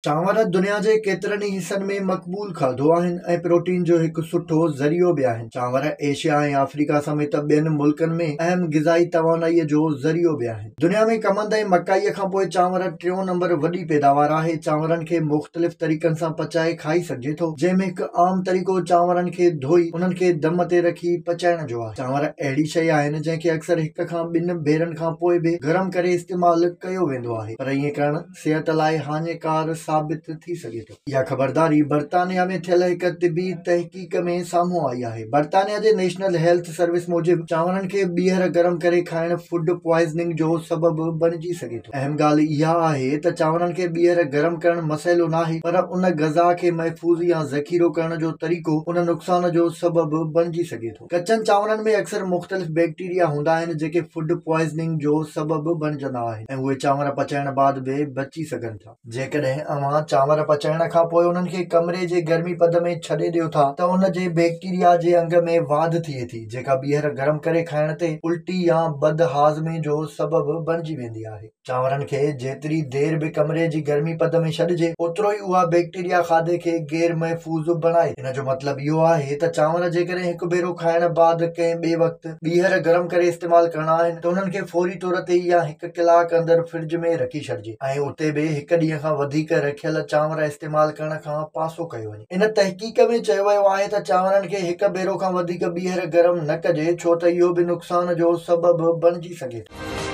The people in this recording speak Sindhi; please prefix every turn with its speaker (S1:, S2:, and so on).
S1: چانور دنيا جي ڪيترن ئي حصن ۾ مقبول کاڌو آهن ۽ پروٽين جو هڪ سٺو ذريعو به آهن. چانور ايشيا ۽ آفريڪا سميت ٻين ملڪن ۾ اهم غذائي توانائي جو ذريعو به آهن. دنيا ۾ ڪمند ۽ مڪائي کانپوء چانور ٽيون نمبر وڏي پيداوار آهي. چانورن کي مختلف طريقن سان پچائي کائي سگهجي ٿو، جنهن ۾ هڪ عام طريقو چانورن کي ڌوئي انهن کي دم تي رکي پچائڻ جو آهي. چانور اهڙي شيء آهن جنهن کي اڪثر هڪ کان ٻن ڀيرن کانپوء به گرم ڪري استعمال ڪيو ويندو آهي پر ائين ڪرڻ صحت لاء هاڃيڪار ثابت ٿي سگهي ٿو. اها خبرداري برطانيا ۾ ٿيل هڪ طبي تحقيق ۾ سامهون آئي آهي. برطانيا جي نيشنل هيلٿ سروس موجب چانورن کي ٻيهر گرم ڪري کائڻ فوڊ پوائزننگ جو سبب بڻجي سگهي ٿو. اهم ڳالهه اها آهي ته چانورن کي ٻيهر گرم ڪرڻ مسئلو ناهي پر ان غذا کي محفوظ يا ذخيرو ڪرڻ جو طريقو ان نقصان جو سبب بڻجي سگهي ٿو. ڪچن چانورن ۾ اڪثر مختلف بيڪٽيريا هوندا آهن جيڪي فوڊ پوائزننگ جو سبب بڻجندا آهن ۽ اهي چانور پچائڻ بعد به بچي سگهن ٿا. جيڪڏهن اوهان چانور پچائڻ کان پوء انهن کي ڪمري جي گرمي پد ۾ ڇڏي ڏيو ٿا ته ان جي بيڪٽيريا جي انگ ۾ واڌ ٿئي ٿي جيڪا ٻيهر گرم ڪري کائڻ تي الٽي يا بدهاضمي جو سبب بڻجي ويندي آهي. چانورن کي جيتري دير به ڪمري جي گرمي پد ۾ ڇڏجي، اوترو ئي اها بيڪٽيريا کاڌي کي غير محفوظ بڻائي. ان جو مطلب اهو آهي ته چانور جيڪڏهن هڪ ڀيرو کائڻ بعد ڪنهن ٻئي وقت ٻيهر گرم ڪري استعمال ڪرڻا آهن ته انهن کي فوري طور تي يا هڪ ڪلاڪ اندر فرج ۾ رکي ڇڏجي ۽ اتي به هڪ ڏينهن کان وڌيڪ رکيل چانور استعمال ڪرڻ کان پاسو ڪيو وڃي. ان تحقيق ۾ چيو ويو آهي ته چانورن کي هڪ ڀيرو کان وڌيڪ ٻيهر گرم نه ڪجي ڇو ته اهو به نقصان جو سبب بڻجي سگهي ٿو.